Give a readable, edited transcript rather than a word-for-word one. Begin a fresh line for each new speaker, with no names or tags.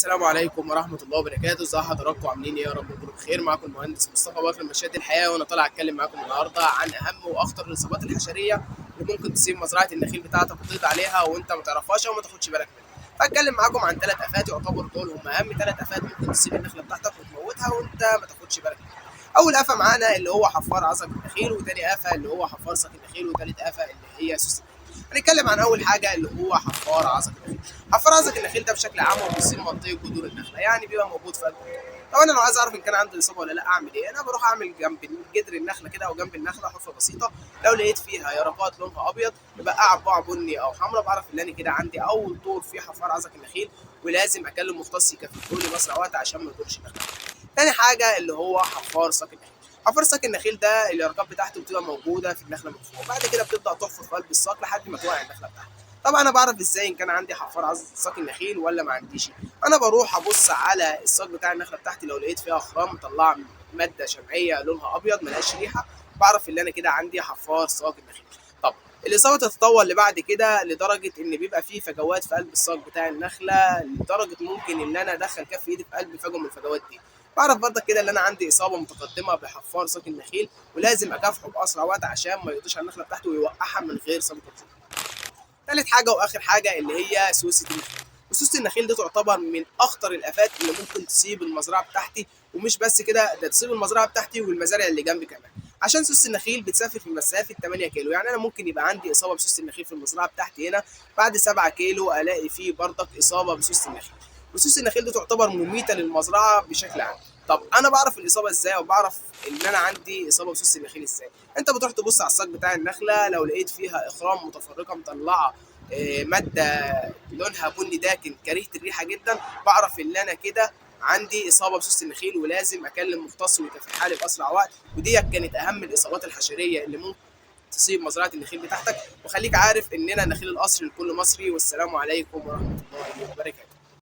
السلام عليكم ورحمة الله وبركاته. ازي حضراتكم، عاملين ايه؟ يا رب تكونوا بخير. معاكم المهندس مصطفى بكر من مشاهد الحياة، وانا طالع اتكلم معاكم النهارده عن اهم واخطر الاصابات الحشرية اللي ممكن تصيب مزرعة النخيل بتاعتك وتقضي عليها وانت ما تعرفهاش او ما تاخدش بالك منها. فاتكلم معاكم عن ثلاث افات يعتبر دول هم اهم ثلاث افات ممكن تصيب النخلة بتاعتك وتموتها وانت ما تاخدش بالك منها. اول افة معانا اللي هو حفار عصب النخيل، وتاني افة اللي هو حفار ساق النخيل، وتالت افة اللي هي سوس النخيل. هنتكلم عن اول حاجة اللي هو حفار عصب النخيل. حفار عصب النخيل ده بشكل عام هو بيصيب منطقة جذور النخلة، يعني بيبقى موجود في قلب التربة. طب انا لو عايز اعرف ان كان عندي اصابه ولا لا اعمل ايه؟ انا بروح اعمل جنب جدر النخلة كده او جنب النخلة حفره بسيطة، لو لقيت فيها يرقات لونها ابيض مبقعه بقع بني او حمراء بعرف ان انا كده عندي اول طور فيه حفار عزق النخيل، ولازم اكلم مختص يكفيه لي باسرع وقت عشان ما يضرش النخلة. تاني حاجة اللي هو حفار ساق النخيل. حفار ساق النخيل ده اليرقات بتاعته بتبقى موجودة في النخلة من فوق، بعد كده بتبدا تحفر في قلب الساق لحد ما توقع النخلة بتاعتك. طبعا انا بعرف ازاي ان كان عندي حفار ساق النخيل ولا ما عنديش؟ انا بروح ابص على الساق بتاع النخلة بتاعتي، لو لقيت فيها خرام مطلعه مادة شمعيه لونها ابيض ملهاش ريحه بعرف ان انا كده عندي حفار ساق النخيل. طب الاصابة تتطور لبعد كده لدرجة ان بيبقى فيه فجوات في قلب الساق بتاع النخلة، لدرجة ممكن ان انا ادخل كف ايدي في قلب فجوة من الفجوات دي. بعرف برضك كده ان انا عندي اصابه متقدمة بحفار ساق النخيل، ولازم اكافحه باسرع وقت عشان ما يقضيش على النخلة بتاعته ويوقعها من غير سابق انذار. ثالث حاجة واخر حاجة اللي هي سوسة النخيل. وسوسه النخيل دي تعتبر من اخطر الافات اللي ممكن تصيب المزرعة بتاعتي، ومش بس كده، ده تصيب المزرعة بتاعتي والمزارع اللي جنبي كمان. عشان سوسة النخيل بتسافر في مسافة 8 كيلو، يعني انا ممكن يبقى عندي اصابه بسوسه النخيل في المزرعة بتاعتي هنا، بعد 7 كيلو الاقي فيه برضك اصابه بسوسه النخيل. وسوسه النخيل دي تعتبر مميته للمزرعه بشكل عام. طب انا بعرف الاصابة ازاي، او بعرف ان انا عندي اصابه بسوسه النخيل ازاي؟ انت بتروح تبص على الساق بتاع النخلة، لو لقيت فيها اخرام متفرقة مطلعه مادة لونها بني داكن كريهة الريحة جدا، بعرف ان انا كده عندي اصابه بسوسه النخيل ولازم اكلم مختص ويكافحها لي باسرع وقت. ودي كانت اهم الاصابات الحشريه اللي ممكن تصيب مزرعة النخيل بتاعتك. وخليك عارف اننا نخيل القصر لكل مصري. والسلام عليكم ورحمة الله وبركاته.